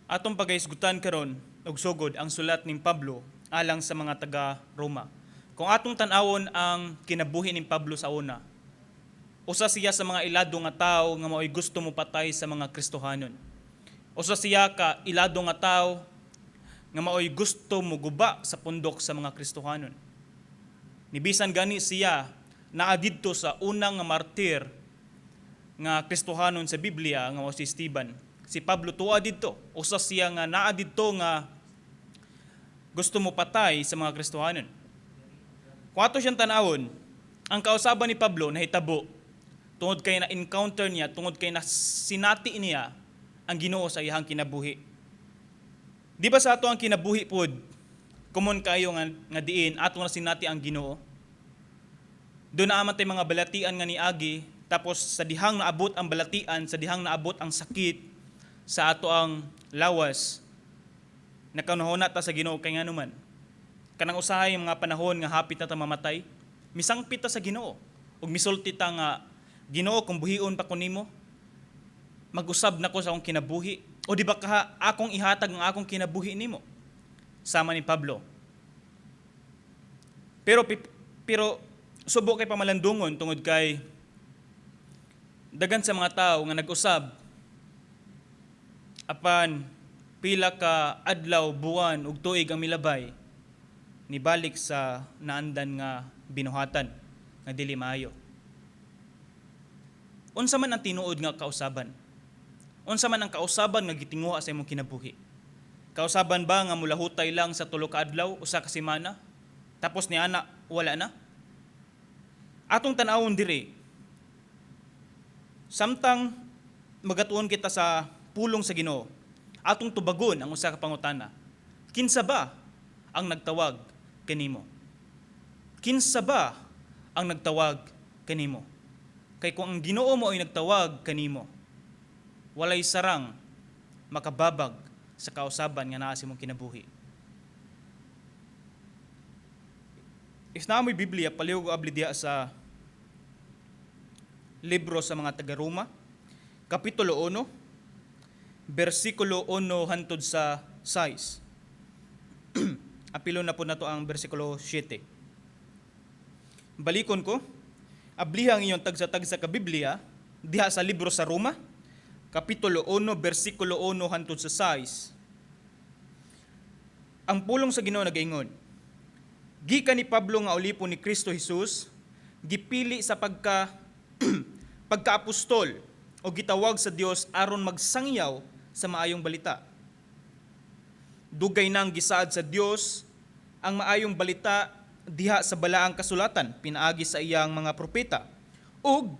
Atong pagahisgutan karon og sugod ang sulat ning Pablo alang sa mga taga Roma. Kung atong tan-awon ang kinabuhi ning Pablo sa una, usa siya sa mga ilado nga tawo nga mao'y gusto mo patay sa mga Kristohanon. Usa siya ka ilado nga tawo nga mao'y gusto mo guba sa pundok sa mga Kristohanon. Nibisan gani siya naa didto sa unang nga martir nga Kristohanon sa Biblia nga mao si Esteban. Si Pablo tuwa didto. Usa siya nga naa didto nga gusto mo patay sa mga Kristohanon. Kung ato siyang tanawon, ang kausaban ni Pablo nahitabo tungod kay na encounter niya, tungod kay na sinati niya ang Ginoo sa iyang kinabuhi. Di ba sa ato ang kinabuhi pod, common kayo nga diin ato na sinati ang Ginoo? Doon na aman tay mga balatian nga niagi, tapos sa dihang naabot ang balatian, sa dihang naabot ang sakit sa ato ang lawas, nakahunahuna ta sa Ginoo kay nganuman. Kanang usahay mga panahon nga hapit na ta mamatay, misangpit ta sa Ginoo ug misulti ta nga, "Ginoo, kung buhion pa ko nimo, mag-usab na ko sa akong kinabuhi, o di ba ka akong ihatag ang akong kinabuhi nimo," sama ni Pablo. Pero subo kay pamalandungon tungod kay daghan sa mga tao nga nag-usab, apan pila ka adlaw, buwan ug tuig ang milabay, nibalik sa naandan nga binuhatan nga dili maayo. Unsa man ang tinuod nga kausaban? Unsa man ang kausaban nga gitinguha sa imong kinabuhi? Kausaban ba nga mulahutay lang sa 3 ka adlaw, 1 ka semana? Tapos ni ana wala na? Atong tan-awon diri, samtang magatuon kita sa pulong sa Ginoo, atong tubagon ang usa ka pangutana. Kinsa ba ang nagtawag kanimo? Kinsa ba ang nagtawag kanimo? Kay kung ang Ginoo mo ay nagtawag kanimo, walay sarang makababag sa kausaban nga naa sa imong kinabuhi. If naa mo'y Biblia, palihog abli diha sa libro sa mga taga-Roma, Kapitulo 1, versikulo 1 hantod sa 6. Apilo na po nato ang versikulo 7. Balikon ko, abliha ang inyong tagsa-tagsa ka Biblia diha sa libro sa Roma, Kapitulo 1, versikulo 1 hantod sa 6. Ang pulong sa Ginoo nagaingon, "Gikan ni Pablo nga ulipon ni Kristo Jesus, gipili sa pagka-apostol o gitawag sa Dios aron magsangyaw sa maayong balita. Dugay nang gisaad sa Dios ang maayong balita diha sa balaang kasulatan pinaagi sa iyang mga propeta, ug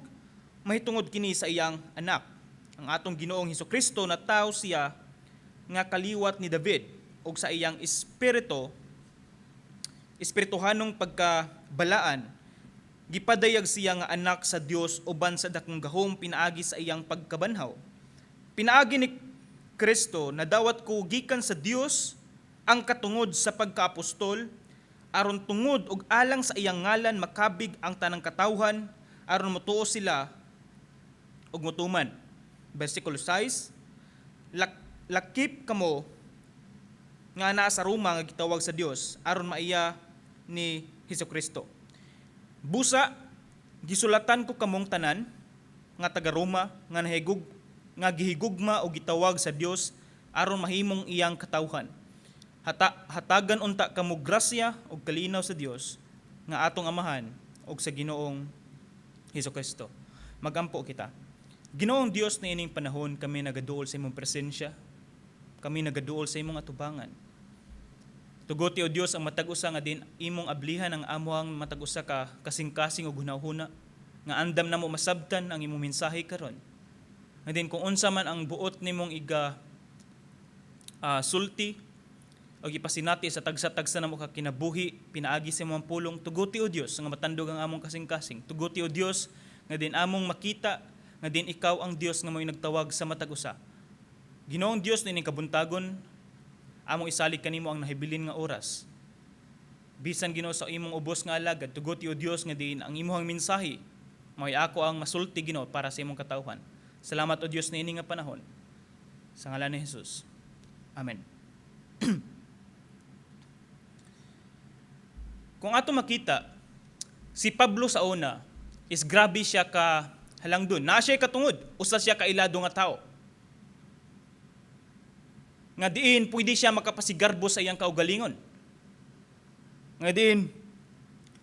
mahitungod kini sa iyang anak, ang atong Ginoong Hesukristo, na tawo siya nga kaliwat ni David, ug sa iyang espiritu espirituhanong pagkabalaan gipadayag siya nga anak sa Dios uban sa dakong gahom pinaagi sa iyang pagkabanhaw. Pinaagi ni Kristo nadawat ko gikan sa Dios ang katungod sa pagkaapostol, aron tungod ug alang sa iyang ngalan makabig ang tanang katawhan, aron motuo sila ug motuman." Versikulo 6, "Lakip kamo nga naa sa Roma nga gitawag sa Dios aron maiya ni Hesukristo. Busa gisulatan ko kamong tanan nga taga Roma nga nahigug nga gihigugma o gitawag sa Dios aron mahimong iyang katawhan. Hatagan unta kamo grasya ug kalinaw sa Dios nga atong Amahan ug sa Ginoong Hesukristo." Magampo kita. Ginoong Dios, niining panahon kami nagaduol sa imong presensya. Kami nagaduol sa imong atubangan. Tuguti, o Dios, ang matag usa nga din imong ablihan ang amuang matag usa ka kasing-kasing ug hunahuna nga andam namo masabtan ang imong mensahe karon. Nga din kung unsa man ang buot nimong iga sulti o ipasinati sa tagsa-tagsa namo ka kinabuhi pinaagi sa imong pulong, tuguti, o Dios, nga matandog ang among kasing-kasing. Tuguti, o Dios, nga din among makita nga din ikaw ang Dios nga mo'y nagtawag sa matag usa. Ginoong Dios, niining kabuntagon among isalig kanimo ang nahibilin nga oras. Bisan, Ginoo, sa imong ubos nga alagad, tuguti, o Dios, nga diin ang imong mensahe mao'y ako ang masulti, Ginoo, para sa imong katawhan. Salamat, o Dios, niini nga panahon. Sa ngalan ni Jesus. Amen. Kung ato makita, si Pablo sa una is grabe siya ka halangdon. Naa siya katungod, usa siya ka ilado nga tao. Nga diin pwede siya makapasigarbo sa iyang kaugalingon. Nga diin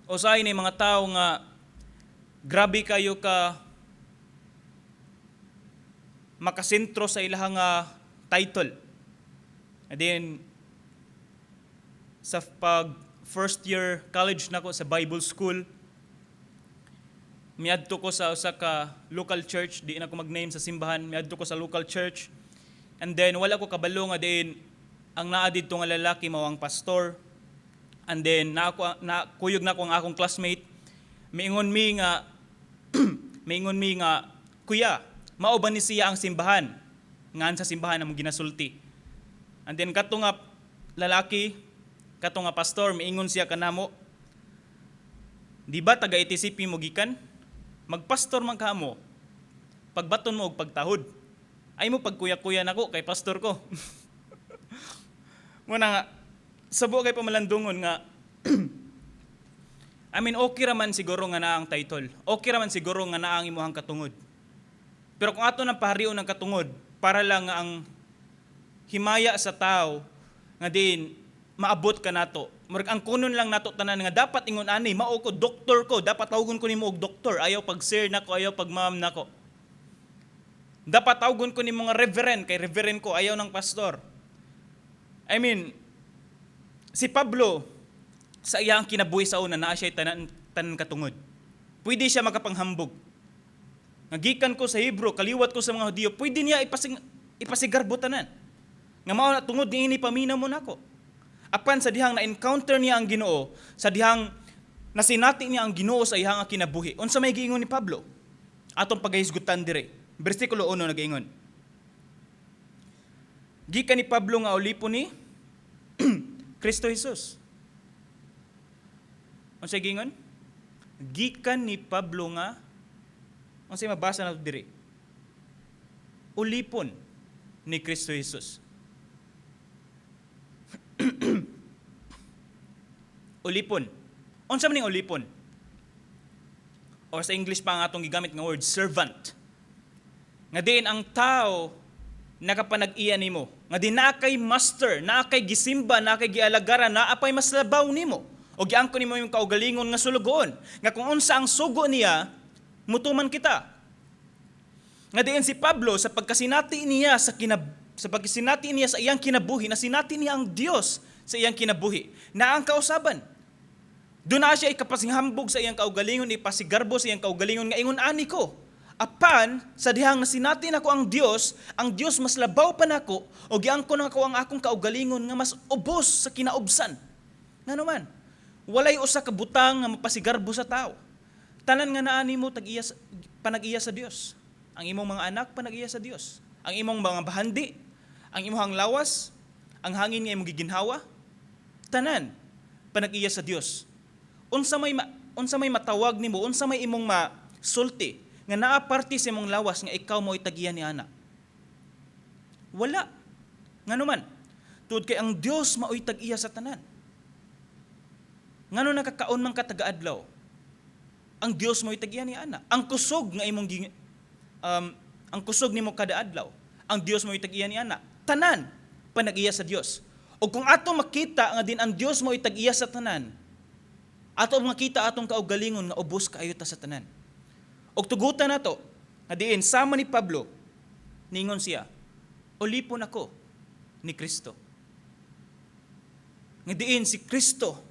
usahay ni mga tao nga grabe kayo ka makasentro sa ilahang nga title. And then sa pag first year college nako sa Bible school, miadto ko sa usa ka local church, di na ko mag-name sa simbahan, miadto ko sa local church. And then wala ko kabalo nga diin ang naa didto nga lalaki mao ang pastor. And then na ako na kuyog nako ang akong classmate. Miingon mi nga, "Kuya, mao ba ni siya ang simbahan?" Ngan sa simbahan among ginasulti. And then kato nga lalaki, kato nga pastor, miingon siya kanamo, "Di ba taga ATCP mo gikan? Magpastor man ka mo. Pagbaton mo og pagtahod. Ay mo pagkuya-kuya nako kay pastor ko." Muna nga sabo kay pamalandungon nga, I mean, okay ra man siguro nga naa ang title. Okay ra man siguro nga naa ang imuhang katungod. Pero kung ato nang paharion ng katungod para lang nga ang himaya sa tao nga din maabot ka nato. Murag ang kunon lang nato tanan nga dapat ingon ani, mao ko, doktor ko, dapat tawgon ko nimo og doktor, ayaw pag sir nako, ayaw pag ma'am nako. Dapat tawgon ko nimo nga reverend kay reverend ko, ayaw ng pastor. I mean, si Pablo sa iyang kinabuhi sa una, naa siya tanan tanan katungod. Pwede siya makapanghambog. Nga gikan ko sa Hebrew, kaliwat ko sa mga Hudiyo, pwede niya ipasigarbo tanan. Nga mao na tungod niini paminaw mo nako. Apan sa dihang na-encounter niya ang Ginoo, sa dihang nasinati niya ang Ginoo sa iyang kinabuhi. Unsa may giingon ni Pablo? Atong pagahisgutan dire. Bersikulo 1 nagaingon. Gikan ni Pablo nga ulipon ni Kristo Jesus. Unsa giingon? Gikan ni Pablo nga, unsay mabasa nato diri? Ulipon ni Kristo Jesus. Ulipon. Unsa man ning ulipon? Or sa English pa ang atong gigamit nga word, servant. Nga diin ang tao nakapanag-iya nimo. Nga di naa kay master, naa kay gisimba, naa kay gialagaran, naa pay mas labaw nimo. O giangkon nimo yung kaugalingon nga sulugoon. Nga kung unsa ang sugo niya, mutuman kita. Nga diin si Pablo sa pagkasinati niya sa iyang kinabuhi, nasinati niya ang Dios sa iyang kinabuhi, na ang kausaban. Doon na siya ikapasinghambog sa iyang kaugalingon, ipasigarbo sa iyang kaugalingon nga ingon ani ko. Apan sa dihang nasinati nako ang Dios mas labaw pa nako o giangkon nako ang akong kaugalingon nga mas ubos sa kinaubsan. Ngano man, walay usa ka butang nga mapasigarbo sa tao. Tanan nga naa nimo tag-iya panag-iya sa Dios. Ang imong mga anak, panag-iya sa Dios. Ang imong mga bahandi, ang imong lawas, ang hangin nga imong giginhawa, tanan panag-iya sa Dios. Unsa may matawag nimo, unsa may imong masulti nga naa parte sa imong lawas nga ikaw mo tag-iya ni ana? Wala. Ngano man? Tuod kay ang Dios maoy tag-iya sa tanan. Ngano nakakaon man ka taga-adlaw? Ang Dios mo'y tag-iya ni ana. Ang kusog nimo kada adlaw, ang Dios mo'y tag-iya ni ana. Tanan panag-iya sa Dios. O kung ato makita nga din ang Dios mo'y tag-iya sa tanan, ato makita atong kaugalingon nga ubos kaayo ta sa tanan. Og tugutan nato nga diin sama ni Pablo, ningon siya, "Ulipon ako ni Kristo." Nga diin si Kristo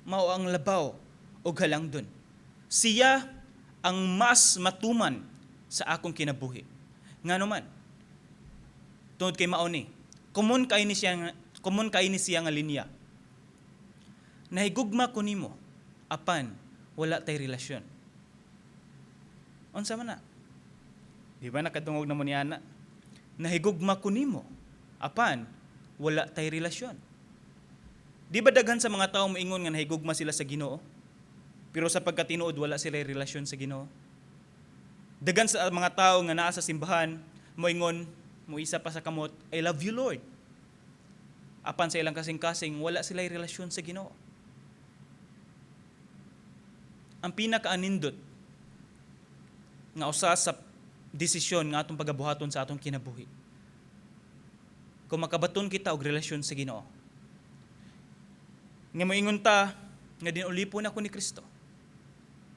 mao ang labaw og halangdon. Siya ang mas matuman sa akong kinabuhi. Ngano man? Tungod kay mao ni. Common kay ni siya nga linya. Nahigugma ko nimo apan wala tay relasyon. Unsa man na? Di ba nakadungog na mo ni ana? Nahigugma ko nimo apan wala tay relasyon. Di ba daghan sa mga tao moingon nga nahigugma sila sa Ginoo? Pero sa pagkatinuod, wala sila relasyon sa Ginoo. Daghan sa mga tao nga naa sa simbahan moingon, moisa pa sa kamot, "I love you, Lord." Apan sa ilang kasing-kasing, wala sila relasyon sa Ginoo. Ang pinakaanindot nga usa sa desisyon nga atong pagabuhaton sa atong kinabuhi, kung makabaton kita og relasyon sa Ginoo, nga moingon ta nga dinulipon ako ni Kristo.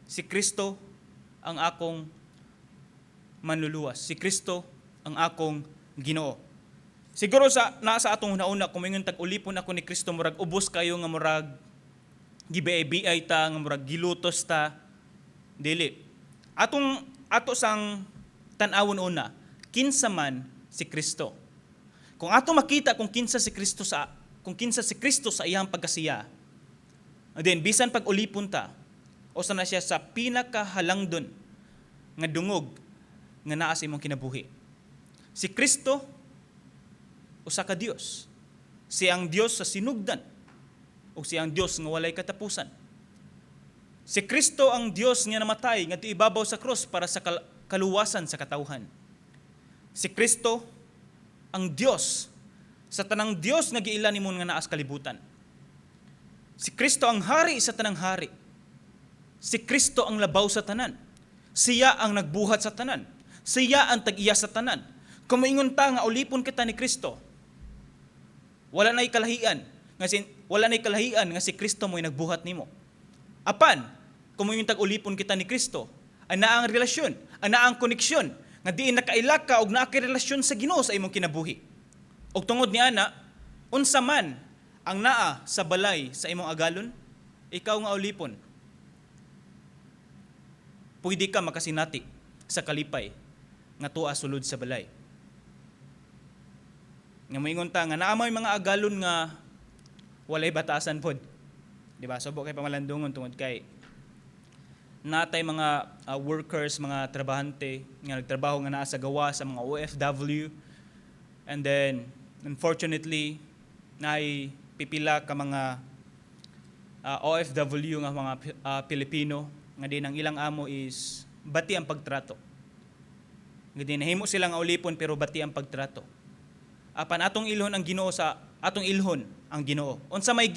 Si Kristo ang akong manluluwas. Si Kristo ang akong Ginoo. Siguro sa naa sa atong hunahuna, kung moingon tag ulipon ako ni Kristo, murag ubos kayo nga murag gibiay-biay ta, nga murag gilutos ta. Dili. Atong ato sang tan-awon una, kinsa man si Kristo. Kung ato makita kung kinsa si Kristo sa iyang pagkasiya, and then bisan pag ulipon ta, usa na siya sa pinakahalangdon nga dungog nga naa sa imong kinabuhi. Si Kristo usa ka Dios. Siya ang Dios sa sinugdan ug siya ang Dios nga walay katapusan. Si Kristo ang Dios nga namatay ngadto ibabaw sa krus para sa kaluwasan sa katawhan. Si Kristo ang Dios sa tanang Dios nga giila nimo nga naa sa kalibutan. Si Kristo ang hari sa tanang hari. Si Kristo ang labaw sa tanan. Siya ang nagbuhat sa tanan. Siya ang tag-iya sa tanan. Kung moingon ta nga ulipon kita ni Kristo, wala na'y kalahian nga si Kristo mo'y nagbuhat nimo. Apan, kung moingon tag ulipon kita ni Kristo, ana ang relasyon, ana ang koneksyon nga diin nakaila ka og naa kay relasyon sa Ginoo sa imong kinabuhi. Og tungod ni ana, unsa man ang naa sa balay sa imong agalon, ikaw nga ulipon, pwede ka makasinati sa kalipay nga tuwa sulod sa balay. Nga moingon ta nga naa may mga agalon nga walay batasan pod. Di ba? Subo kay pamalandungon tungod kay natay mga workers, mga trabahante nga nagtrabaho nga naa sa gawa sa mga OFW, and then unfortunately naay pipila ka mga OFW nga mga Pilipino nga din ang ilang amo is bati ang pagtrato. Nga din nahimo sila nga ulipon pero bati ang pagtrato. Apan atong ilhon ang Ginoo sa atong ilhon ang Ginoo. Unsa may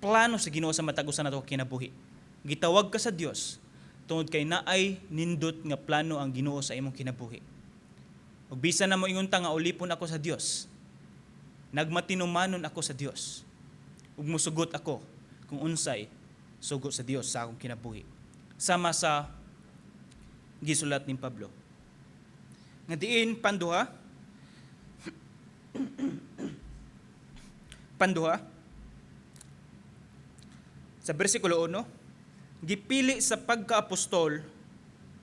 plano sa Ginoo sa matag usa nato kinabuhi. Gitawag ka sa Dios tungod kay naay nindot nga plano ang Ginoo sa imong kinabuhi. Ug bisan na moingon ta nga ulipon ako sa Dios, nagmatinumanon ako sa Dios. Ug musugot ako kung unsay sugo sa Dios sa akong kinabuhi. Sama sa gisulat ni Pablo. Nga diin panduha sa bersikulo 1, gipili sa pagkaapostol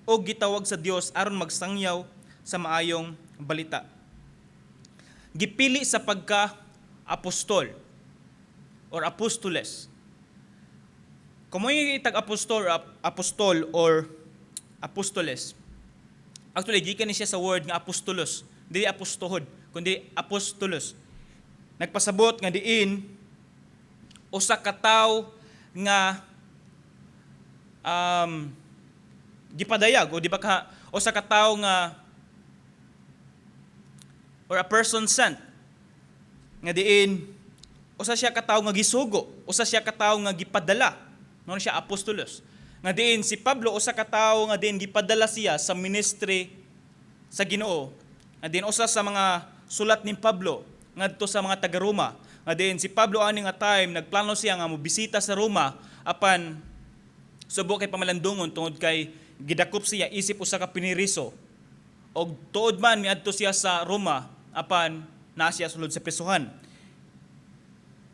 o gitawag sa Dios aron magsangyaw sa maayong balita. Gipili sa pagka-apostol or apostoles. Kung mo itag apostol, apostol or apostoles, actually, gikan ni siya sa word nga apostolos. Dili apostohod, kundi apostolos. Nagpasabot nga diin usa ka tawo nga gipadayag o di ba ka usa ka tawo nga or a person sent, nga diin usa siya ka tawo nga gisugo, usa siya ka tawo nga gipadala. No siya apostolos. Nga diin si Pablo usa ka tawo nga diin gipadala siya sa ministry sa Ginoo. Nga diin usa sa mga sulat ni Pablo ngadto sa mga taga-Roma. Nga diin si Pablo ani nga time nagplano siya nga mobisita sa Roma, apan subo kay pamalandungon tungod kay gidakop siya isip usa ka piniriso. Og tuod man miadto siya sa Roma, apan naa siya sulod sa prisuhan.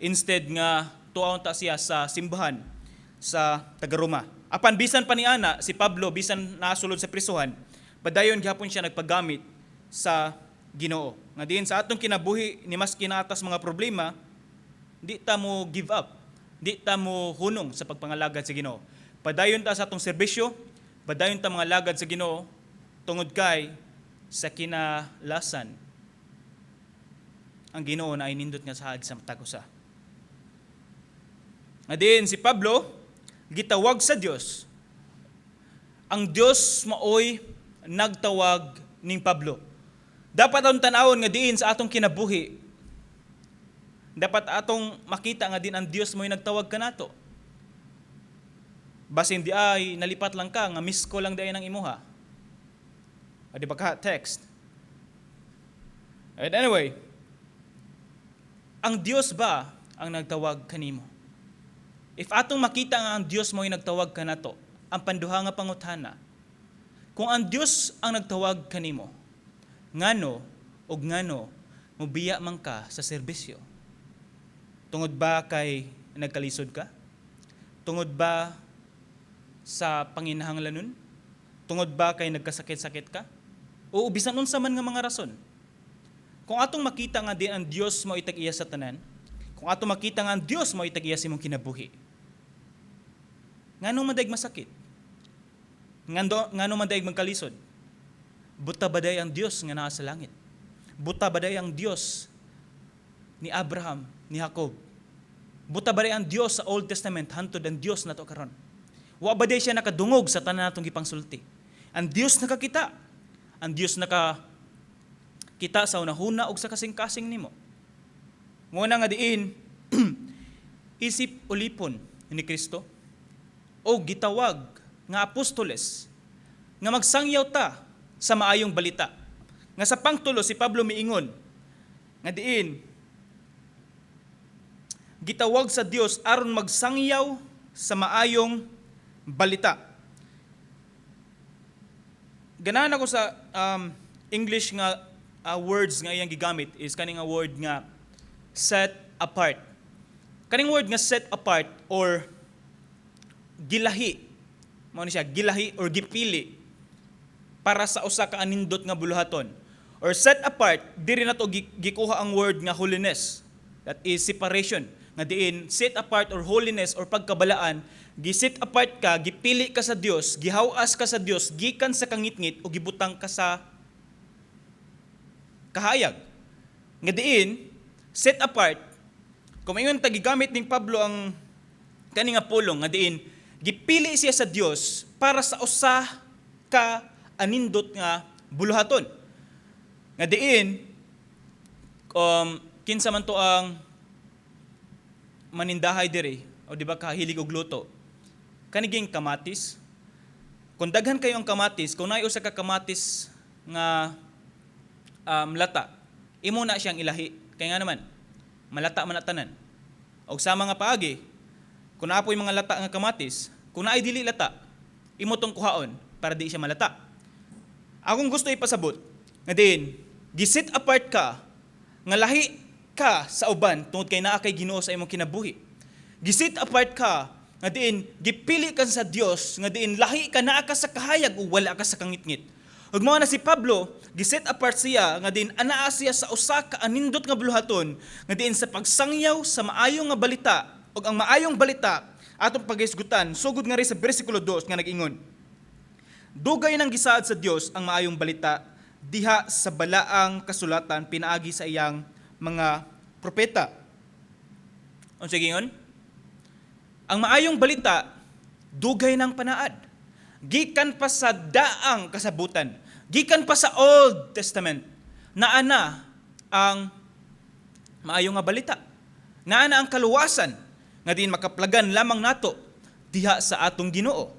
Instead nga tuaon ta siya sa simbahan sa taga-Roma. Apan bisan pa ni ana si Pablo, bisan nasulod sa prisuhan, padayon gihapon siya nagpagamit sa Ginoo. Nga diin sa atong kinabuhi ni maski natas mga problema, di ta mo give up. Di ta mo hunong sa pagpangalagad sa Ginoo. Padayon ta sa atong serbisyo, padayon ta mga lagad sa Ginoo tungod kay sa kinalasan ang Ginoo na ay nindot nga saad sa matag usa. Nga diin si Pablo gitawag sa Dios. Ang Dios maoy nagtawag ning Pablo. Dapat ang tan-awon nga diin sa atong kinabuhi, Dapat atong makita nga din ang Dios mo'y nagtawag kanato. Basin di ay nalipat lang ka nga miss call lang diay ng imuha. O di ba ka text? And anyway, ang Dios ba ang nagtawag kanimo? If atong makita nga ang Dios mo'y nagtawag kanato, ang panduha nga pangutana, kung ang Dios ang nagtawag kanimo, ngano og ngano mobiya man ka sa serbisyo? Tungod ba kay nagkalisod ka? Tungod ba sa panginahanglanon? Tungod ba kay nagkasakit-sakit ka? O bisan unsa man nga mga rason? Kung atong makita nga di ang Dios mo itag-iya sa tanan, kung atong makita nga ang Dios mo itag-iya sa imong kinabuhi, nganong man daig masakit? Ngano man daig magkalisod? Buta ba day ang Dios nga naa sa langit? Buta ba day ang Dios ni Abraham, ni Jacob? Buta ba day ang Dios sa Old Testament hantod ang Dios nato karon? Wa ba day siya nakadungog sa tanan natong gipangsulti? Ang Dios nakakita. Ang Dios naka kita sa hunahuna ug sa kasing-kasing nimo. Mao na nga diin isip ulipon ni Kristo o gitawag nga apostoles nga magsangyaw ta sa maayong balita. Nga sa pangtulo, si Pablo miingon nga diin gitawag sa Dios aron magsangyaw sa maayong balita. Ganahan ako sa English nga words nga iyang gigamit is kaning nga word nga "set apart". Kaning word nga "set apart" or "gilahi", mao ni siya, gilahi or gipili para sa usa ka anindot nga buluhaton. Or "set apart", diri nato gikuha ang word nga "holiness". That is separation. Nga diin "set apart" or "holiness" or pagkabalaan, gi-set apart ka, gipili ka sa Dios, gihawas ka sa Dios gikan sa kangitngit o gibutang ka sa kahayag. Nga diin "set apart", kung ingon ta gigamit ning Pablo ang kani nga pulong nga diin gipili siya sa Dios para sa usa ka anindot nga buluhaton. Nga diin kinsa man to ang manindahay diri o di ba kahilig og luto. Kaniging kamatis. Kung daghan kayo ang kamatis, kung naay usa ka kamatis nga lata, imo na siyang ilahi. Kay nga naman, malata man na tanan. Og sa mga paagi, kung naa po'y mga lata nga kamatis, kung naay dili lata, imo tong kuhaon para di siya malata. Akong gusto ipasabot, nga din, gi-set apart ka, nga lahi ka sa uban tungod kay naa kay Ginoo sa imong kinabuhi. Gi-set apart ka, nga diin gipili ka sa Dios, nga diin lahi ka, naa ka sa kahayag ug wala ka sa kangitngit. Ug mao na si Pablo, gi-set apart siya nga diin anaa siya sa usa ka anindot nga buluhaton nga diin sa pagsangyaw sa maayo nga balita. Ug ang maayong balita atong paghisgutan sugod nga rin sa bersikulo 2 nga nag-ingon: "Dugay nang gisaad sa Dios ang maayong balita diha sa balaang kasulatan pinaagi sa iyang mga propeta." Unsa gingon? Ang maayong balita dugay nang panaad. Gikan pa sa daang kasabutan, gikan pa sa Old Testament, naa na ang maayo nga balita. Naa na ang kaluwasan nga diin makaplagan lamang nato diha sa atong Ginoo.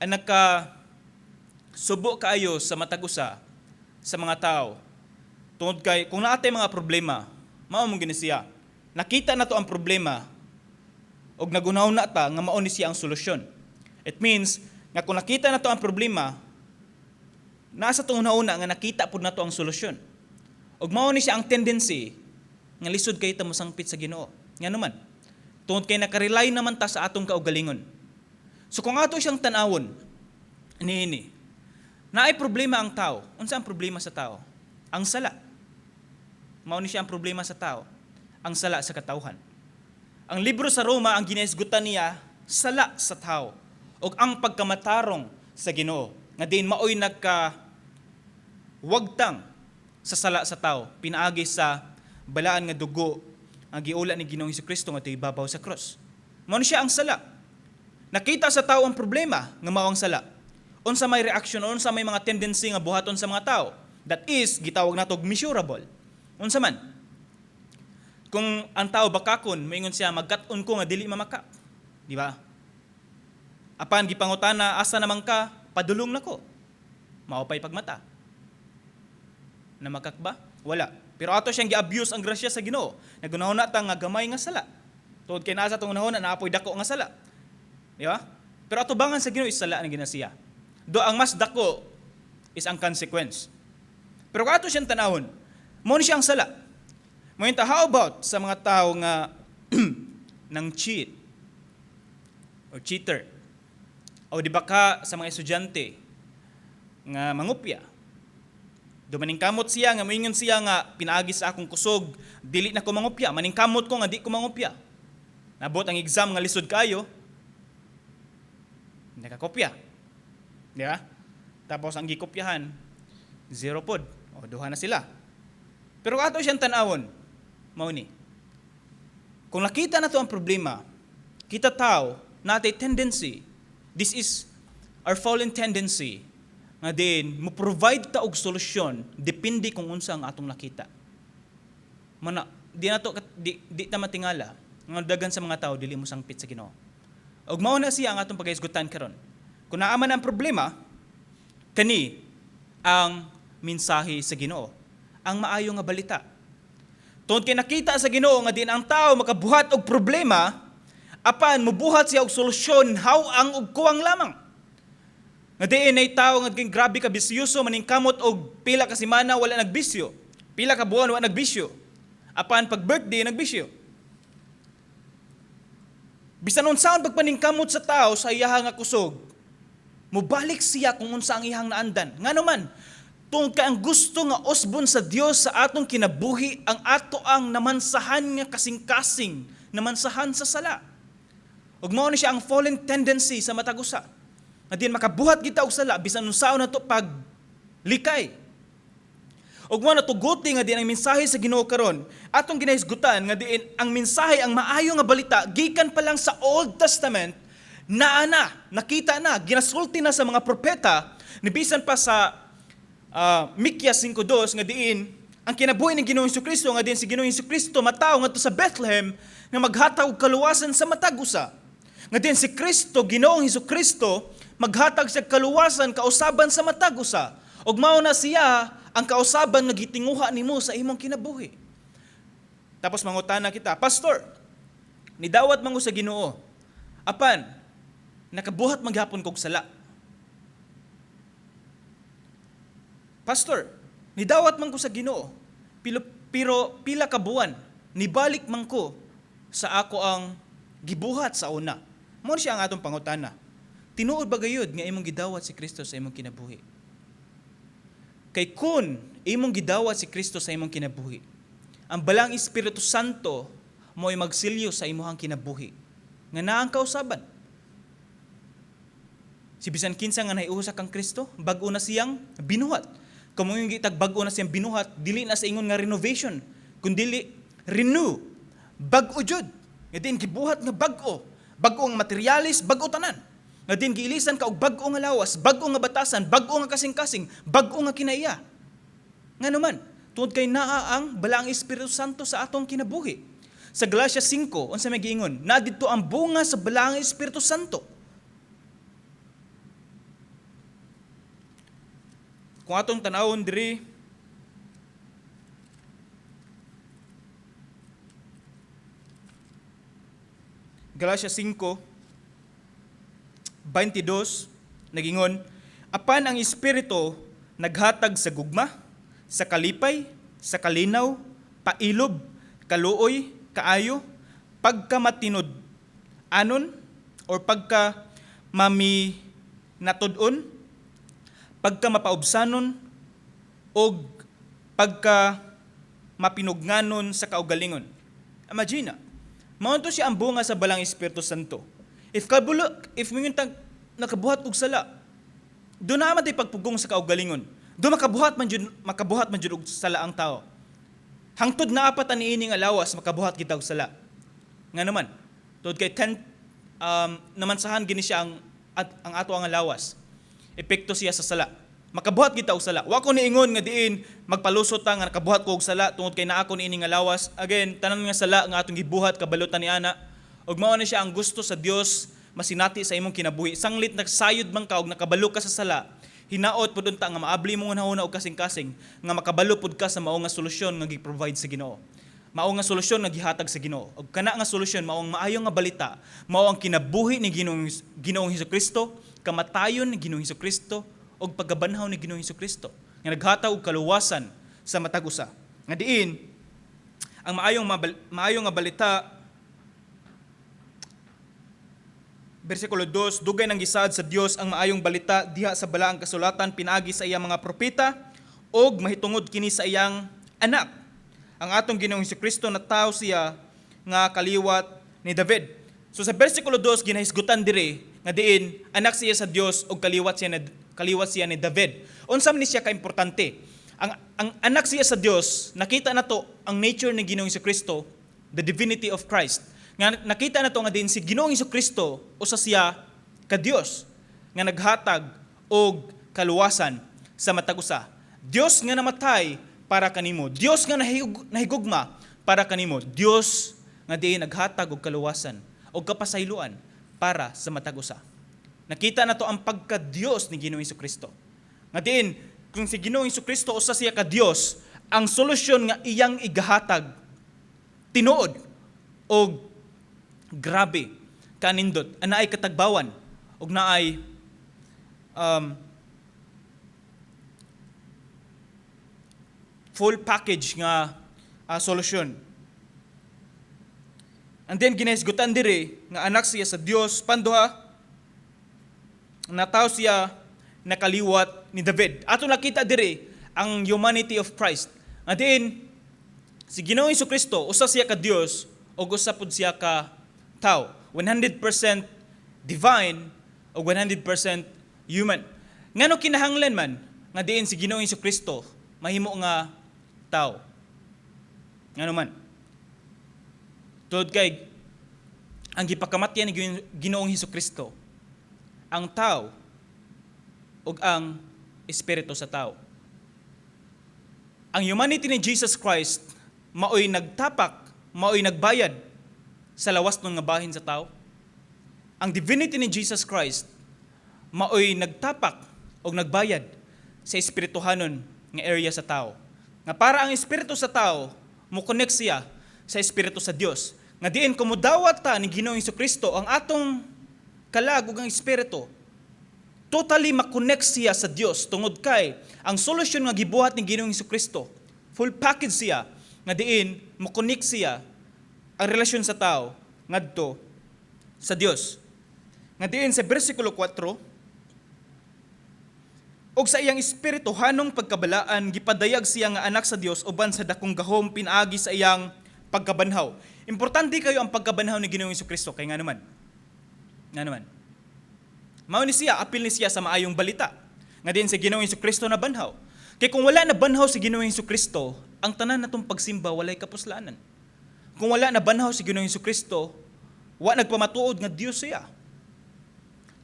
Ang naka subo kaayo sa matag usa sa mga tao tungod kay kung naa tay mga problema, mao mong gini siya. Nakita na to ang problema og naghunahuna ta nga mao ni siya ang solusyon. It means nga kung nakita na to ang problema, nasa atong hunahuna nga nakita pud nato ang solusyon. Ug mao ni siya ang tendency nga lisod kay ta mosangpit sa Ginoo. Ngano man? Tungod kay nakarely naman ta sa atong kaugalingon. So kung ato siyang tan-awon niini, naay problema ang tao. Unsa ang problema sa tao? Ang sala. Mao ni siya ang problema sa tao. Ang sala sa katawhan. Ang libro sa Roma, ang ginahisgutan niya sala sa tao ug ang pagkamatarong sa Ginoo nga diin maoy nagka wagtang sa sala sa tao pinaagi sa balaan nga dugo ang giula ni Ginoong Kristo nga ibabaw sa krus. Mao ni siya ang sala. Nakita sa tao ang problema nga mao ang sala. Unsa may reaction, unsa may mga tendency nga buhaton sa mga tao? That is gitawag nato og measurable. Unsa man? Kung ang tao bakakon, moingon siya, "Magkat-on ko nga dili mamakak." Di ba? Apan gipangutana, "Asa naman ka?" "Padulong nako." Mao pay pagmata. Namakak ba? Wala. Pero ato siyang gi-abuse ang grasya sa Ginoo. Nagunahuna ta nga gamay nga sala. Tungod kay naa sa atong hunahuna naa poy dako nga sala. Di ba? Pero atubangan sa Ginoo is sala na gina siya. Do ang mas dako is ang consequence. Pero kung ato siyang tanawon, mao ni siya ang sala. Mo how about sa mga tao nga nang cheat or cheater? O di ba ka sa mga estudyante nga mangupya? Do maningkamot siya nga moingon siya nga, "Pinaagi sa akong kusog, dili na ko mangupya. Maningkamot ko nga di ko mangupya." Nabot ang exam nga lisod kayo, nakakopya. Di ba? Tapos ang gikopyahan, zero pod. O, duha na sila. Pero ato siyang tanawon, mao ni. Kung nakita na to ang problema, kita tao, natay tendency, this is our fallen tendency, nga din, mo provide ta og solusyon, depende kung unsa ang atong nakita. Mana, di na to, di ta matingala, nga dagan sa mga tao, dili mo sangpit sa Ginoo. Og mao na siya ang atong pagahisgutan karon. Kung naa man ang problema, kani ang mensahe sa Ginoo, ang maayo nga balita. Tungod kay nakita sa Ginoo nga din ang tao makabuhat og problema, apan mubuhat siya og solusyon how ang og kuwang lamang. Nga diin ay tao nga grabe ka bisyoso, maningkamot og pila ka semana wala nagbisyo. Pila ka buwan wala nagbisyo. Apan pag birthday, nagbisyo. Bisan unsaon pagpaningkamot sa tao sa iyaha nga kusog, mubalik siya kung unsa ang iyang naandan. Ngano man? Tungod kay ang gusto nga usbon sa Dios sa atong kinabuhi ang ato ang namansahan nga kasing-kasing, namansahan sa sala. Ug mao ni siya ang fallen tendency sa matag usa. Nga din makabuhat kita og sala bisan unsaon nato pag likay. Ug mao natuguti nga din ang mensahe sa Ginoo karon atong ginahisgutan nga diin ang mensahe, ang maayo nga balita, gikan pa lang sa Old Testament naa na, nakita na, ginasulti na sa mga propeta, ni bisan pa sa Mikyas 5:2 nga diin ang kinabuhi ng Ginoong Kristo, nga diin si Ginoong Kristo matawo ngadto sa Bethlehem nga maghatag og kaluwasan sa matag usa. Nga diin si Kristo, Ginoong Kristo, maghatag sa kaluwasan kausaban sa matag usa. Ug mao na siya ang kausaban nga gitinguha nimo sa imong kinabuhi. Tapos mangutana kita, "Pastor, nidawat man ko sa Ginoo. Apan nakabuhat maghapon kog sala. Pastor, nidawat man ko sa Ginoo, pero pila ka buwan nibalik man ko sa ako ang gibuhat sa una." Mao siya ang atong pangutana. Tinuod ba gayud nga imong gidawat si Kristo sa imong kinabuhi? Kay kun imong gidawat si Kristo sa imong kinabuhi, ang Balang Espiritu Santo mo'y magsilyo sa imong kinabuhi nga naa ang kausaban. Si bisan kinsa nga nahiusa kang Kristo, bag-o na siyang binuhat. Kung yung gitag bag-o na siyang binuhat, dili na sa ingon nga renovation, kundili renew, bag-o jud. Nga din gibuhat nga bag-o, bag-o ang materialis, bag-o tanan. Nga din giilisan ka og bag-o nga lawas, bag-o nga batasan, bag-o nga kasing-kasing, bag-o nga kinaiya. Ngano man? Tungod kay naa ang Balaang Espiritu Santo sa atong kinabuhi. Sa Galatia 5, unsa may giingon? Naa didto ang bunga sa Balaang Espiritu Santo. Kung atong tanawon diri, Galatia 5:22, nagingon, "Apan ang Espiritu naghatag sa gugma, sa kalipay, sa kalinaw, pailob, kaluoy, kaayo, pagkamatinud anon or pagka mami natud-on, pagka mapaubsanon, og pagka mapinugnanon sa kaugalingon." Imagine, mao to siya ang bunga sa Balang Espiritu Santo. If kabulo, if mingon tag nakabuhat og sala, do na man tay pagpugong sa kaugalingon. Do makabuhat man jud og sala ang tao. Hangtod naa pa ta niini nga lawas, makabuhat kita og sala. Nga naman, tungod kay namansahan gini siya ang ato ang lawas. Epekto siya sa sala. Makabuhat kita og sala. Wa ko niingon nga diin magpalusot ta nga nakabuhat ko og sala tungod kay naa ko niini nga lawas. Again, tanan nga sala nga atong gibuhat, kabalutan ni ana. Ug mao na siya ang gusto sa Dios masinati sa imong kinabuhi. Sanglit nagsayod man ka og nakabalo ka sa sala, hinaot pud unta nga maabli mo hunahuna og kasing-kasing nga makabalo pud ka sa mao nga solusyon nga gi-provide sa Ginoo. Mao nga solusyon nga gihatag sa Ginoo. Ug kana nga solusyon mao ang maayo nga balita, mao ang kinabuhi ni Ginoong Hesukristo, kamatayon ni Ginoong Hesukristo ug pagkabanhaw ni Ginoong Hesukristo nga naghatag og kaluwasan sa matag usa. Nga diin ang maayo nga balita, bersikulo 2, dugay nang gisaad sa Dios ang maayong balita diha sa balaang kasulatan pinaagi sa iyang mga propeta ug mahitungod kini sa iyang anak. Ang atong Ginoong Hesukristo, na tao siya nga kaliwat ni David. So sa bersikulo 2, ginahisgutan diri nga diin anak siya sa Dios ug kaliwat siya ni David. Unsa man ni siya kaimportante? Ang anak siya sa Dios, nakita nato ang nature ni Ginoong Hesukristo, the divinity of Christ. Nga nakita nato nga din si Ginoong Hesukristo usa siya ka Dios nga naghatag og kaluwasan sa matag usa. Dios nga namatay para kanimo. Dios nga nahigugma para kanimo. Dios nga diin naghatag og kaluwasan og kapasayloan para sa matag usa. Nakita nato ang pagka-Dios ni Ginoong Hesukristo. Nga diin kung si Ginoong Hesukristo usa siya ka Dios, ang solusyon nga iyang igahatag tinuod og grabe kanindot, anaay katagbawan og naay full package nga solusyon. And then ginahisgutan diri nga anak siya sa Dios. Panduha, nataw siya nakaliwat ni David. Ato nakita diri ang humanity of Christ. Nga diin si Ginoong Kristo usa siya ka Dios ug usa pud siya ka tao. 100% divine o 100% human. Ngano kinahanglan man nga diin si Ginoong Kristo mahimo nga tao? Ngano man? Tuod kay ang gipakamatyan ni Ginoong Hesukristo ang tao ug ang espiritu sa tao. Ang humanity ni Jesus Christ maoy nagtapak, maoy nagbayad sa lawas ng nga bahin sa tao. Ang divinity ni Jesus Christ maoy nagtapak og nagbayad sa espirituhanon nga area sa tao. Nga para ang espiritu sa tao mo connect siya sa espiritu sa Dios. Nga diin kung mudawat ta ni Ginoong Kristo ang atong kalag ug ang espiritu, totally makonect siya sa Dios tungod kay ang solusyon nga gibuhat ni Ginoong Kristo, full package siya nga diin mo-connect siya ang relasyon sa tao ngadto sa Dios. Nga diin sa bersikulo 4, ug sa iyang espiritu hanong pagkabalaan gipadayag siya nga anak sa Dios uban sa dakong gahom pinaagi sa iyang pagkabanhaw. Importante kayo ang pagkabanhaw ni Ginoong Kristo kay nga naman. Nga naman. Mao ni siya, apil ni siya sa maayong balita nga diin si Ginoong Kristo na banhaw. Kay kung wala na banhaw si Ginoong Kristo, ang tanan natong pagsimba walay kapuslanan. Kung wala na banhaw si Ginoong Kristo, wa nagpamatuod nga Dios siya.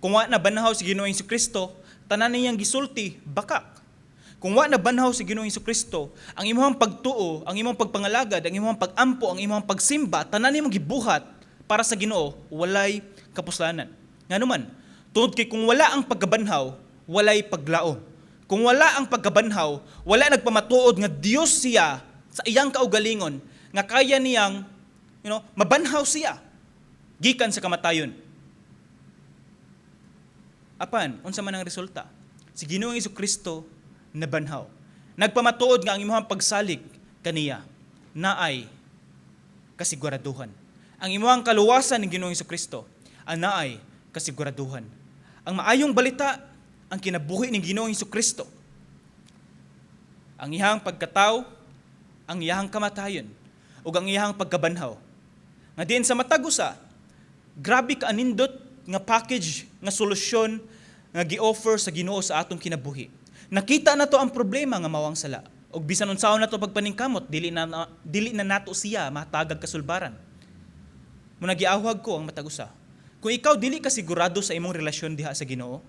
Kung wa na banhaw si Ginoong Kristo, tanan niyang gisulti bakak. Kung wa na banhaw si Ginoong Kristo, ang imong pagtuo, ang imong pagpangalagad, ang imong pagampo, ang imong pagsimba, tanan nimong gibuhat para sa Ginoo, walay kapuslanan. Ngano man? Tungod kay kung wala ang pagkabanhaw, walay paglaom. Kung wala ang pagkabanhaw, wala nagpamatuod nga Dios siya sa iyang kaugalingon, nga kaya niyang, mabanhaw siya gikan sa kamatayon. Apan, unsa man ang resulta? Si Ginoong Kristo nabanhaw. Nagpamatuod nga ang imong pagsalig kaniya naay kasiguraduhan. Ang imong kaluwasan ni Ginoong Kristo naay kasiguraduhan. Ang maayong balita, ang kinabuhi ni Ginoong Kristo, ang iyang pagkatao, ang iyang kamatayon, ug ang iyang pagkabanhaw. Nga diin sa matag usa, grabe ka anindot nga package nga solusyon nga gi-offer sa Ginoo sa atong kinabuhi. Nakita na to ang problema nga mawang sala. Og bisan unsaon nato pagpaningkamot, dili na nato siya matagag kasulbaran. Muna giawhag ko ang matag usa. Kung ikaw dili ka sigurado sa imong relasyon diha sa Ginoo,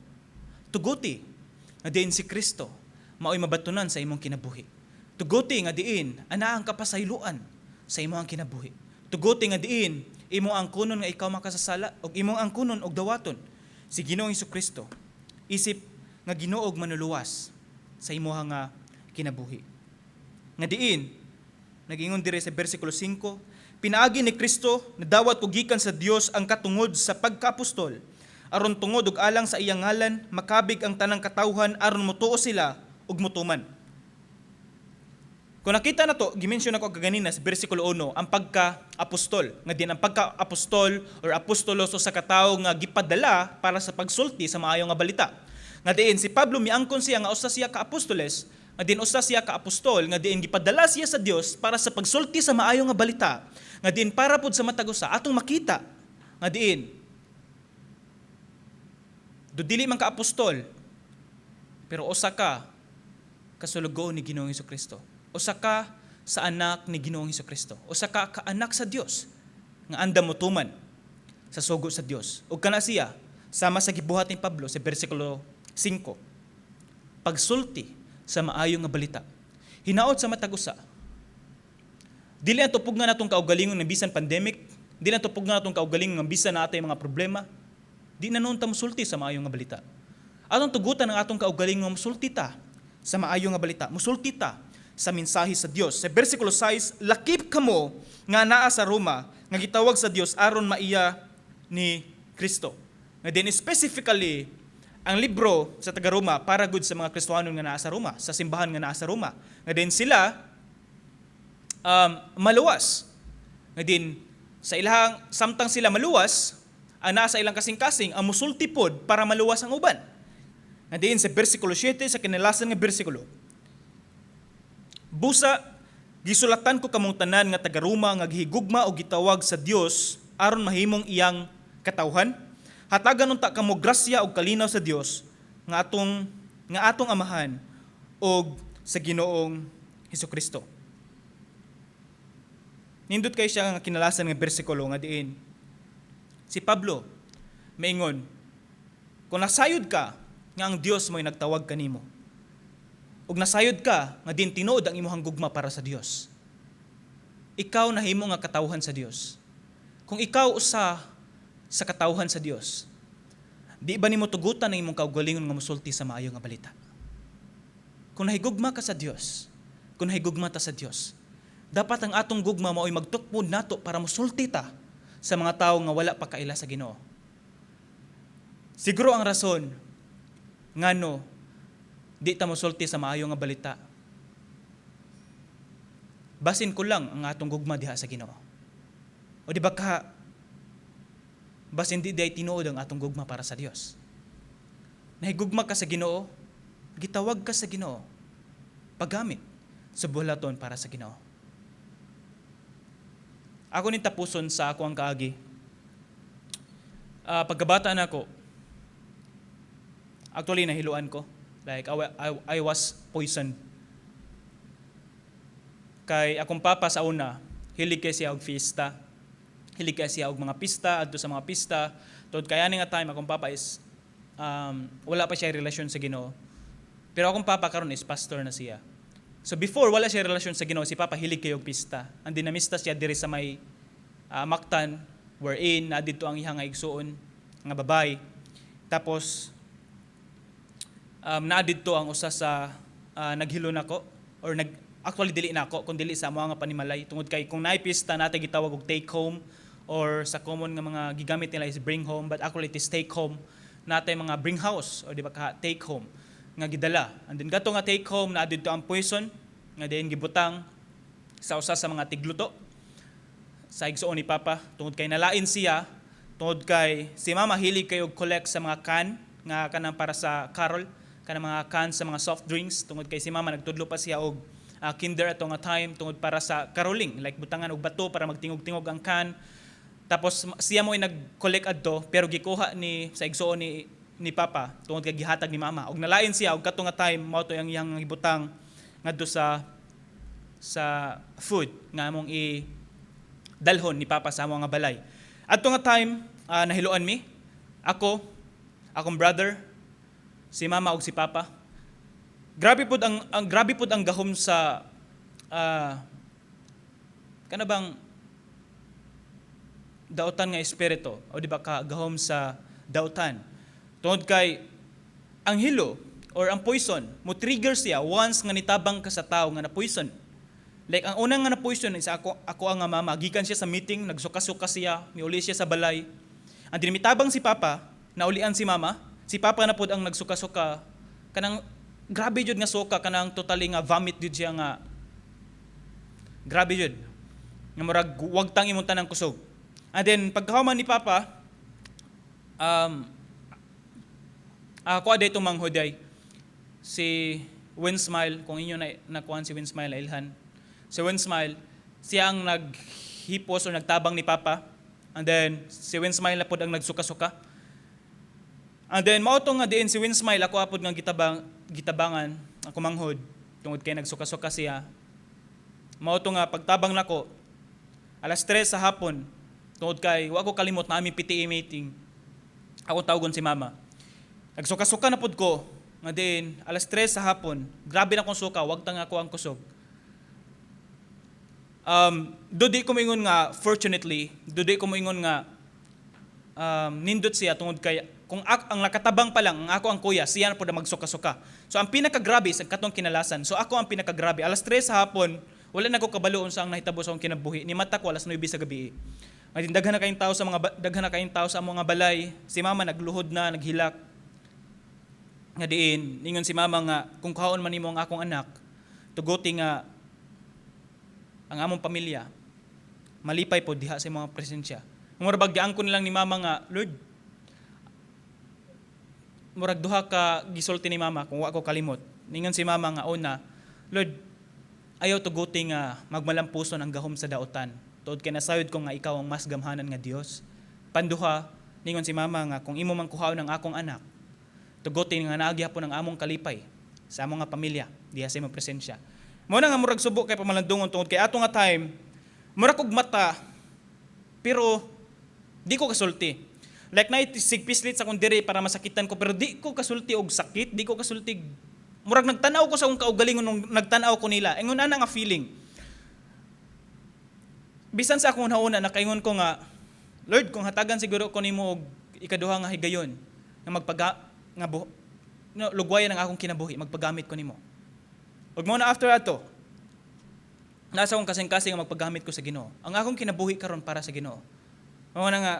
tuguti nga diin si Kristo mao'y mabatunan sa imong kinabuhi. Tuguti nga diin anaa ang kapasayloan sa imong kinabuhi. Tuguti nga diin imong angkunon nga ikaw makasasala ug imong angkunon og dawaton si Ginoong Kristo isip nga Ginoo ug Manluluwas sa imuha nga kinabuhi. Nga diin nagingon dire sa bersikulo 5, "Pinaagi ni Kristo nadawat ko gikan sa Dios ang katungod sa pagkaapostol aron tungod ug alang sa iyang ngalan makabig ang tanang katawhan aron motuo sila ug motuman." Kung nakita na to, gimension ako kaganina sa bersikulo 1, ang pagka-apostol. Nga diin ang pagka-apostol or apostolos o sa katawo nga gipadala para sa pagsulti sa maayo nga balita. Nga diin si Pablo miangkon siya nga usa siya ka apostoles, nga diin usa siya ka apostol, nga diin gipadala siya sa Dios para sa pagsulti sa maayo nga balita. Nga diin para pud sa matag usa atong makita nga diin do dili man ka apostol, pero usa ka kasulugoon ni Ginoong Kristo. Usa ka sa anak ni Ginoong Kristo. Usa ka kaanak sa Dios nga andam motuman sa sugo sa Dios. Ug kana siya sama sa gibuhat ni Pablo sa bersikulo 5. Pagsulti sa maayo nga balita. Hinaot sa matag usa. Dili ang tupog nga natong kaugalingon nga bisan pandemic, dili ang tupog nga natong kaugalingon nga bisan natay mga problema, di na noon ta mosulti sa maayo nga balita. Atong tugutan ang atong kaugalingon nga mosulti ta sa maayo nga balita, mosulti ta sa mensahe sa Dios. Sa bersikulo 6, "Lakip kamo nga naa sa Roma nga gitawag sa Dios aron maiya ni Kristo." Nga diin specifically ang libro sa taga Roma para gud sa mga Kristohanon nga naa sa Roma, sa simbahan nga naa sa Roma. Nga diin sila maluwas. Nga diin sa ilang samtang sila maluwas, ang naa sa ilang kasing-kasing ang musulti pod para maluwas ang uban. Nga diin sa bersikulo 7, sa kinalasan nga bersikulo, "Busa gisulatan ko kamong tanan nga taga Roma nga gihigugma o gitawag sa Dios aron mahimong iyang katawhan. Hatagan unta kamo grasya ug kalinaw sa Dios nga atong Amahan ug sa Ginoong Hesukristo." Nindot kay siya nga kinalasan nga bersikulo nga diin si Pablo maingon, kung nasayod ka nga ang Dios mo'y nagtawag kanimo, ug nasayod ka nga diin tinuod ang imong gugma para sa Dios, ikaw nahimo nga katawhan sa Dios. Kung ikaw usa sa katawhan sa Dios, di ba nimo tugutan ang imong kaugalingon nga mosulti sa maayo nga balita? Kung nahigugma ka sa Dios, kung nahigugma ta sa Dios, dapat ang atong gugma mao'y magtukmod nato para mosulti ta sa mga tawo nga wala pa kaila sa Ginoo. Siguro ang rason ngano di ta mosulti sa maayo nga balita, basin kulang ang atong gugma diha sa Ginoo. O di ba ka basin di diay tinuod ang atong gugma para sa Dios. Nahigugma ka sa Ginoo, gitawag ka sa Ginoo, paggamit sa buhaton para sa Ginoo. Ako ning tapuson sa ako ang kaagi. Pagkabata nako, actually nahiluan ko. Like I was poisoned. Kay akong papa sa una, hilig kay siya og fiesta. Hilig kay siya og mga pista, adto sa mga pista. Tungod kay ani nga time akong papa is wala pa siya relasyon sa Ginoo. Pero akong papa karon is pastor na siya. So before wala siya relasyon sa Ginoo, si papa hilig kay og pista. Ang dinamista siya diri sa may Mactan wherein na didto ang iyang nga igsuon nga babae. Tapos naa didto ang usa sa naghilo nako or nag actually dili nako kun dili sa mga panimalay, tungod kay kung naay pista natay gitawag og take home, or sa common nga mga gigamit nila is bring home, but actually it is take home. Natay mga bring house o di ba ka take home nga gidala, and then kato nga take home, naa didto ang poison nga diin gibutang sa usa sa mga tigluto sa igsuon ni Papa, tungod kay nalain siya, tungod kay si Mama hilig kay og collect sa mga can nga kanang para sa carol, kanang mga can sa mga soft drinks, tungod kay si Mama nagtudlo pa siya og kinder ato nga time, tungod para sa caroling, like butangan og bato para magtingog-tingog ang can. Tapos siya mo ay nag-collect adto, pero gikuha ni sa igsuon ni Papa tungod kay gihatag ni Mama og nalain siya, og kato nga time mao to ang iyang gibutang ngadto sa food nga among i dalhon ni Papa sa among nga balay. Adto nga time, nahiluan mi. Ako, akong brother, si Mama ug si Papa. Grabe pud ang gahom sa kana bang dautan nga espiritu o di ba ka gahom sa dautan. Tungod kay ang hilo or ang poison mo trigger siya once nga nitabang ka sa tao nga na poison. Like ang unang nga na poison is ako ang nga mama, gikan siya sa meeting, nagsuka-suka siya, miuli siya sa balay. Ang dinimitabang si papa, naulian si mama, si papa na pod ang nagsuka-suka, kanang grabe jud nga suka, kanang totally nga vomit jud siya nga grabe jud. Nga murag wag tang imong tanang kusog. And then pagkahuman ni papa, ako aday itong manghod ay si Winsmile, kung inyo na nakuhan si Winsmile na ilhan. Si Winsmile, siya ang naghipos o nagtabang ni papa. And then si Winsmile na pod ang nagsuka-suka. And then mao to nga diin si Winsmile ako apod nga gitabangan ako manghod tungod kay nagsuka-suka siya. Mao to nga pagtabang nako alas 3 sa hapon, tungod kay wa ko kalimot na aming PTA meeting. Ako tawgon si mama. Nagsuka-suka na pod ko nga diin alas 3 sa hapon, grabe na akong suka, wag tang ako ang kusog. Do di ko moingon nga fortunately, do di ko moingon nga nindot siya tungod kay kung ang nakatabang pa lang ang ako ang kuya, siya na po na magsuka-suka. So ang pinakagrabe sa katong kinalasan. So ako ang pinakagrabe. Alas 3 sa hapon, wala na ko kabalo unsa ang nahitabo sa akong kinabuhi. Ni mata ko alas 9 sa gabi. Nga daghan na kayong tao sa mga balay. Si mama nagluhod na, naghilak. Nga diin, ningon si mama nga kung kuhaon man nimo ang akong anak, tuguti nga ang among pamilya malipay po diha sa imong presensya. Murag bag giangkon lang ni mama nga, "Lord," murag duha ka gisulti ni mama kung wa ko kalimot. Ningon si mama nga una, "Lord, ayaw tuguti nga magmalampuson ang gahom sa daotan. Tuod kay nasayod ko nga ikaw ang mas gamhanan nga Dios." Panduha, ningon si mama nga kung imo man kuhaon ang akong anak, tuguti nga naa gyapon ang among kalipay sa among nga pamilya diha sa imong presensya. Mo na nga murag subo kay pamalandungon tungod kay ato nga time, murag kog mata pero di ko kasulti. Like na sigpislit sa akong diri para masakitan ko pero di ko kasulti og sakit, di ko kasulti. Murag nagtanaw ko sa akong kaugalingon nung nagtanaw ko nila. Ingon ana nga feeling. Bisan sa akong nauna nakaingon ko nga, "Lord, kung hatagan siguro ko nimo og ikaduha nga higayon nga magpaga nga no, lugwayan ang akong kinabuhi, magpagamit ko nimo." Ug mo na after ato, nasa akong kasing-kasing nga magpagamit ko sa Ginoo. Ang akong kinabuhi karon para sa Ginoo. Mao na nga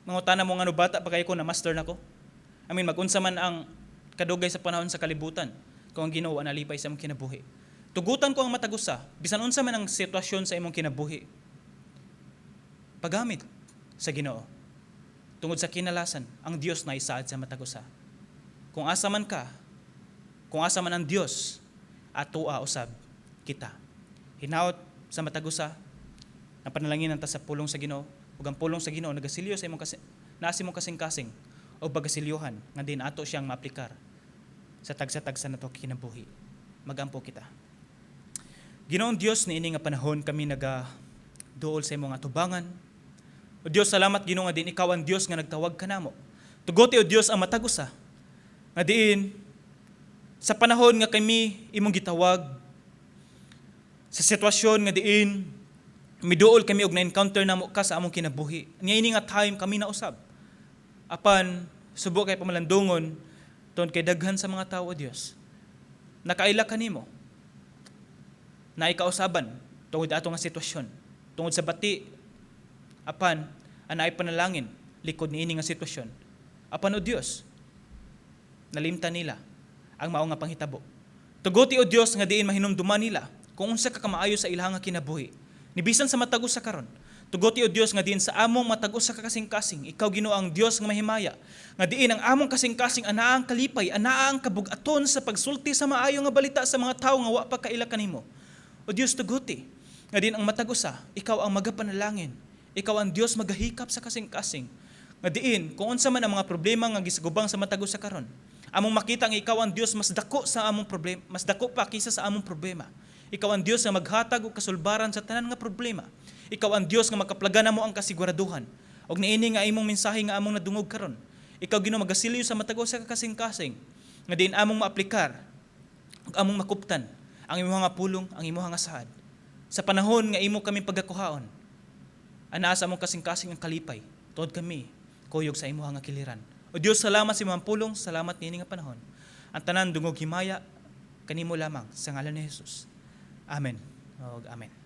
mangutana mo ngano bata pa kayo ko na master na ko. I mean, magunsa man ang kadugay sa panahon sa kalibutan kung ang Ginoo ang nalipay sa imong kinabuhi. Tugutan ko ang matag usa, bisan unsa man ang sitwasyon sa imong kinabuhi. Pagamit sa Ginoo. Tungod sa kinalasan, ang Dios na isaad sa matag usa. Kung asa man ka, kung asa man ang Dios, atoa usab kita. Hinaot sa matag usa, na panalangin ta sa pulong sa Ginoo, ug ang pulong sa Ginoo nagasilyo sa imong kasi, naa sa imong kasing-kasing o pagasilyohan nga din ato siyang maaplikar sa tagsa-tagsa nato kinabuhi. Magampo kita. Ginoong Dios, niini nga panahon kami naga duol sa imong atubangan. O Dios, salamat Ginoo nga din ikaw ang Dios nga nagtawag kanamo. Tuguti, o Dios, ang matag usa nga diin sa panahon nga kami imong gitawag, sa sitwasyon nga diin miduol kami og na-encounter namo ka sa among kinabuhi. Niya ini nga time kami na usab. Apan subo kay pamalandungon tungod kay daghan sa mga tawo, o Dios, nakaila kanimo na ikausaban tungod ato nga sitwasyon, tungod sa bati, apan anay panalangin likod niini nga sitwasyon. Apan, o Dios, nalimtan nila ang mao nga panghitabo. Tuguti, o Dios, nga diin mahinumduman nila kung unsa ka kamaayo sa ilang nga kinabuhi. Ni bisan sa matag usa karon. Tuguti, o Dios, nga diin sa among matag usa ka kasing-kasing, ikaw Ginoo ang Dios nga mahimaya. Nga diin ang among kasing-kasing anaa ang kalipay, anaa ang kabugaton sa pagsulti sa maayo nga balita sa mga tawo nga wa pa kaila kanimo. O Dios, tuguti nga diin ang matag usa, ikaw ang magapanalangin. Ikaw ang Dios magahikap sa kasing-kasing. Nga diin kung unsa man ang mga problema nga gisagubang sa matag usa karon, among makita nga ikaw ang Dios mas dako sa among problema, mas dako pa kaysa sa among problema. Ikaw ang Dios nga maghatag og kasulbaran sa tanan nga problema. Ikaw ang Dios nga makaplagan namo ang kasiguraduhan. Og niini nga imong mensahe nga among nadungog karon, ikaw Ginoo magasilyo sa matag usa ka kasing-kasing nga diin among maaplikar. Ug among makuptan ang imong nga pulong, ang imong nga saad. Sa panahon nga imo kami pagakuhaon, anaa sa among kasing-kasing ang kalipay, tuod kami kuyog sa imong nga kiliran. O Dios, salamat sa imong pulong, salamat niini nga panahon. Ang tanan dungog himaya kanimo lamang sa ngalan ni Jesus. Amen. Og amen.